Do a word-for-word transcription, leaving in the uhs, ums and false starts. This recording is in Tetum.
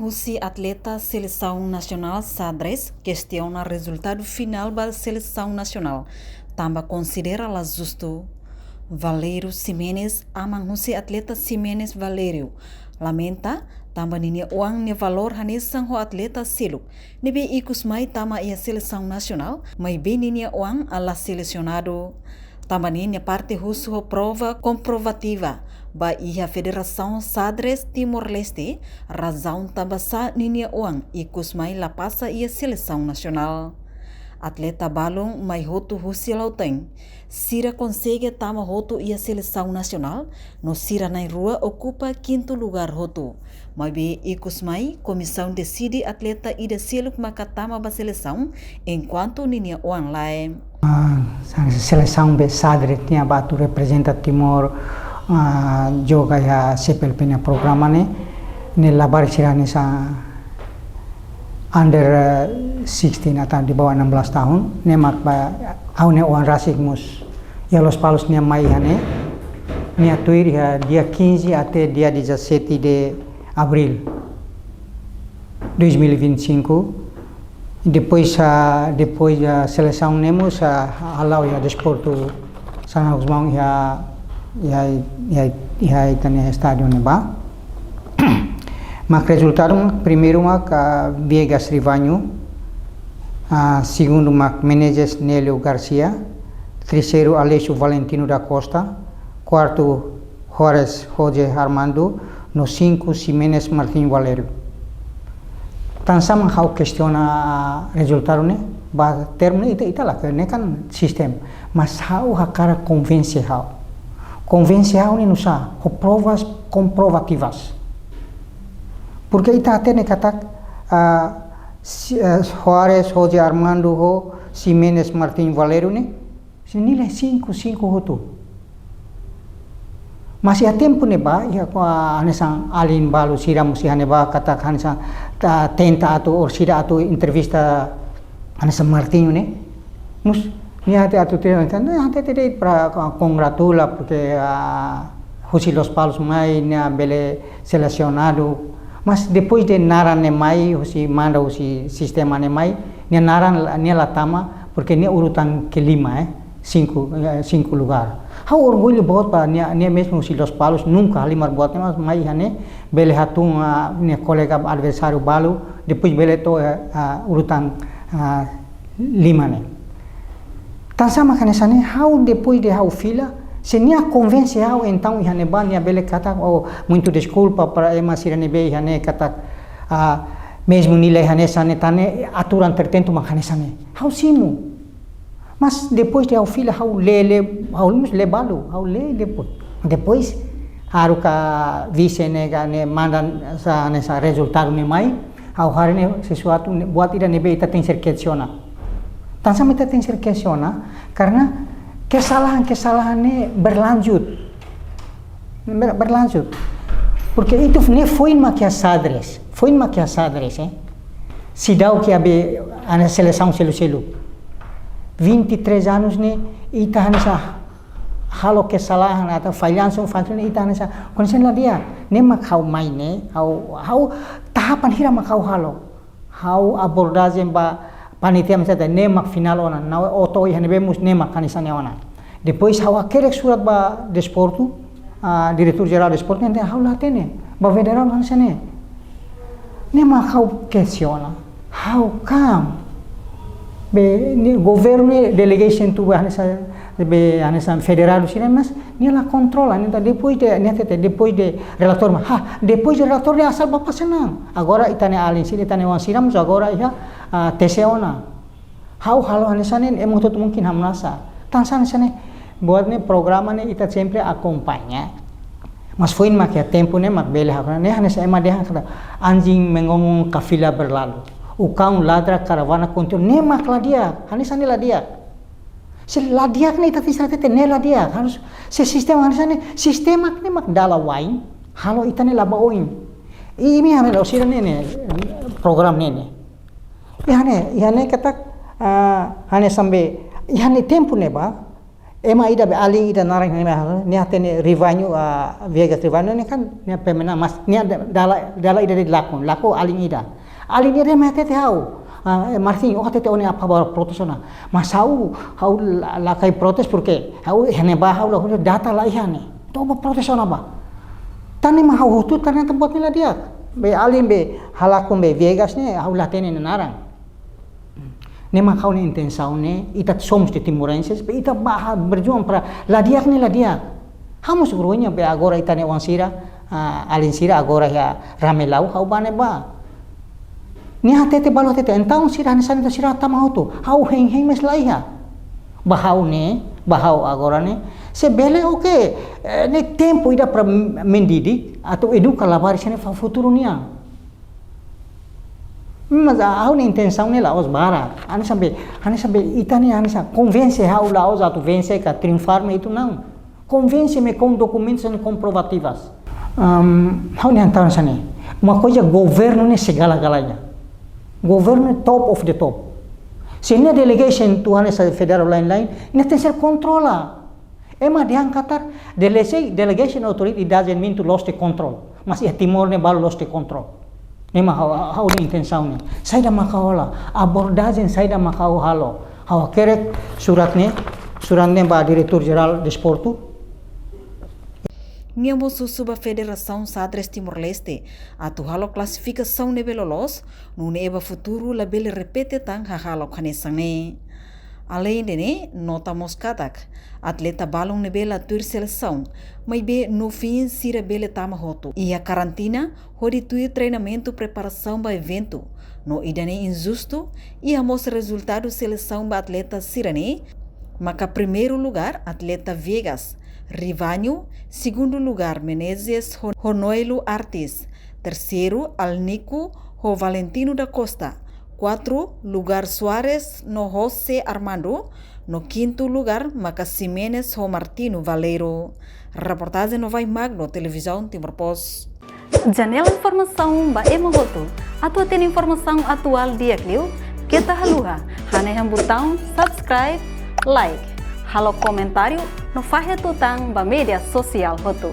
Husi atleta selesaun nasionál xadrez kestiona rezultadu finál ba selesaun nasionál, tanba konsidera la justu. Valério Ximenes, aman husi atleta Ximenes Valério, lamenta tanba ninia oan nia valór hanesan ho atleta seluk ne'ebé ikus mai tama iha selesaun nasionál, maibé ninia oan la selesionadu. Tanba ne'e nia parte husu ho prova komprovativa ba iha Federasaun Xadrez Timor-Leste, razaun tanbasá ninia oan ikus mai la pasa iha selesaun nasionál. Atleta balun mai hotu husi Lautain, sira konsege tama hotu iha selesaun nasionál, no sira na'in-rua okupa kintu lugár hotu. Maibé ikus mai, komisaun deside atleta ida seluk maka tama ba selesaun, enkuantu ninia oan lae. Ah, sa-, selesaun be xadrez nia ba atu reprezenta Timor, ah, joga iha C P L P nia programa ne'e, ne'e labarik sira hanesan under, eh, sixteen atau di bawah enam belas tahun, ne'e mak ba ha'u-nia oan rasik mós. Iha Lospalos nia mai iha ne'e, nia tuir iha dia quinze até dia dezassete de abril dois mil e vinte e cinco. Depois, ah, depois da selesaun ne'e mós, ah, hala'o iha desportu Xanana Gusmão iha, iha, iha, iha ita-nia estádiu ne'ebá. Mak rezultadu mak, primeiru mak, ah, Viegas Rivañu, ah, segundu mak Menezes Nélio Garcia, terseiru Aleixo Valentino da Costa, kuartu Juarez José Armando, no sinku Ximenes Martinho Valério. Tansá mak ha'u kestiona rezultadu ne'e, ba termu ne'e ita, ita la, ne'e kan sistema. Mas ha'u hakarak konvense ha'u. Konvense ha'u ne'e nusá, ho provas komprovativas. Porke ita hatene katak, ah, si-, eh, Juarez José Armando ho Ximenes Martinho Valério ne'e, sira nilai sinku, sinku hotu. Mas iha tempu ne'ebá, iha ko-, hanesan alin balu sira mós iha ne'ebá katak hanesan ta-, tenta atu, orsida atu entrevista hanesan Martinho ne'e. Mós, nia hatete atu tira, nia hatete de'it para ko-, kongratula, porke, ah, husi Lospalos mai, nia bele selesionadu. Mas depois de naran ne'e mai, husi manda, husi sistema ne'e mai, nia naran la, nia la tama, porke nia urutan kelima, eh, sinku, eh, sinku lugár. Ha'u orgullu boot ba nia, nia mezmu husi Lospalos, nunka halimar buat ne'e, mas mai iha ne'e, bele hatún, ah, nia kolega adversáriu balu, depois bele to'o, eh, ah, urutan, ah, lima ne'e. Tansá mak hanesan ne'e, ha'u depois de ha'u fila, se nia konvense ha'u, entaun iha ne'ebá nia bele katak, oh, muitu deskulpa para ema sira ne'ebé iha ne'e katak, ah, mezmu nilai hanesan ne'e tan ne'e, aturan tertentu mak hanesan ne'e. Ha'u simu. Mas depois de ha'u fila, ha'u lee, lee, ha'u mós lee balu, ha'u lee depois. Depois, haruka vise ne'e ka ne'e manda sa, ne'e sa rezultadu ne'e mai, ha'u haree ne'e sesuatu ne'e, buat ida ne'ebé ita tenke ser kestiona. Tansá mak ita tenke ser kestiona, karena kesalahan-kesalahan ne'e berlanjut. Ber-, berlanjut. Porke ita ne'e foin mak iha xadrez, foin mak iha xadrez, eh. Seidauk iha be hanesan selesaun seluk-seluk. Vinte e três anos ne'e, ita hanesan halo kesalahan atau fallansu, fallansu ne'e ita hanesan, koñese la di'ak, ne'e mak ha'u mai ne'e, ha'u, ha'u tahapan hira mak ha'u halo. Ha'u abordajen ba panitia mós hatete, ne'e mak finál ona, na oto iha ne'ebé mós ne'e mak hanesan ne'e ona. Depois ha'u hakerek surat ba desportu, ah, diretór jerál desportu, ne'e ha'u la hatene, ba federal hanesan ne'e. Ne'e mak ha'u kestiona, how come? Be, ne'e governu ne'e delegation tu ba hanesan, be hanesan federadu sira, mas nia la kontrola, ne'e entaun depois de, nia hatete, depois de relatóriu, ha, depois de relatóriu ne'e asal bapa senang. Agora ita-nia alin sira, ita-nia oan sira mós agora iha, ah, T C ona. Ha'u halo hanesan ne'e, ema hotu mungkin hamnasa. Tansá hanesan ne'e, buat ne'e programa ne'e ita sempre akompaña. Mas foin mak iha tempu ne'e mak bele halo, ne'e hanesan ema dehan katak anjing menggonggong kafilah berlalu. O cão ladra, caravana continua, ne'e mak la di'ak, hanesan ne'e la di'ak. Se la di'ak ne'e ita tenke hatete ne'e la di'ak. Harus se sistema hanesan ne'e, sistema ne'e mak dala wa'in, halo ita ne'e la ba oin. I imi hane la sira ne'e ne'e, program ne'e ne'e. Iha ne'e, iha ne'e katak, ah, hanesan be, iha ne'e tempu ne'ebá, Ema ida be alin ida naran ema, nia hatene Rivañu, ah, Viegas Rivañu ne'e kan, nia pemain, mas nia da-, dala, dala ida de'it lakon, lakon alin ida. Alin ida mak hatete ha'u, ah, eh, Martin, ó hatete ó-nia apá bá protes ona. Mas ha'u, ha'u la, lakohi protes porke ha'u iha ne'ebá ha'u la, ha'u data la iha ne'e. Entaun bá protes ona bá. Tan ne'e mak ha'u hotu tan ne'e tan buat ne'e la di'ak. Be alin be halakon be Viegas ne'e, ha'u la hatene nia naran. Ne'e mak ha'u-nia intensaun ne'e, ita somos de timorenses, be ita bá berjuang para la di'ak ne'e la di'ak. Ha'u mós vergoña be agora ita-nia oan sira, ah, alin sira agora iha Ramelau, ha'u bá ne'ebá. Nia hatete balu hatete, entaun sira hanesan ne'e sira tama hotu. Ha'u hein-hein mais la iha. Ba ha'u ne'e, ba ha'u agora ne'e. Se bele oke, eh, ne'e tempu ida para mendidik, atu eduka labarik sira-ne'e fali futuru nian. Mas ha'u-nia intensaun ne'e la'ós barak. Hanesan be, hanesan be ita ne'e hanesan konvense ha'u la'ós atu vense ka triunfar mai uitoan. Konvense mai ho dokumentus no komprovativas. Ahm, ha'u-nia hatán hanesan ne'e. Uma coisa governu ne'e segala-galanya. Governu ne'e top of the top. Se nia delegation atu hanesan federal line line, nia tenke kontrola. Ema dehan katak, delegation, delegation authority doesn't mean to lost the control. Mas iha Timor ne'e balu lost the control. Ne'e mak ha'u, ha'u-nia intensaun ne'e. Saida mak ha'u halo, abordajen saida mak ha'u halo. Ha'u hakerek surat ne'e, surat ne'e ba Diretór Jerál Desportu. Nia mós husu ba Federasaun Xadrez Timor-Leste atu halo klasifikasaun ne'ebé loloos, nune'e ba futuru labele repete tan hahalok hanesan ne'e. Aleinde ne'e, nota mós katak, atleta balun ne'ebé la tuir selesaun, maibé no fin sira bele tama hotu iha karantina, hodi tuir treinamentu preparasaun ba eventu. No ida-ne'e injustu, iha mós rezultadu selesaun ba atleta sira-ne'e, maka primeiru lugar atleta Viegas, Rivañu, segundu lugar Menezes ho, ho Noelo Artis, terseiru Alnico ho Valentino da Costa, kuartu lugar Soares no José Armando, no kintu lugar maka Ximenes ho Martino Valeiro. Reportajen Novai Magno, Televizaun Timor Post. Janela informasaun ba ema hotu. Atu hatene informasaun atuál di'ak liu, keta haluha hanehan butaun subscribe, like, halo komentáriu no fahe tutan ba média sosiál hotu.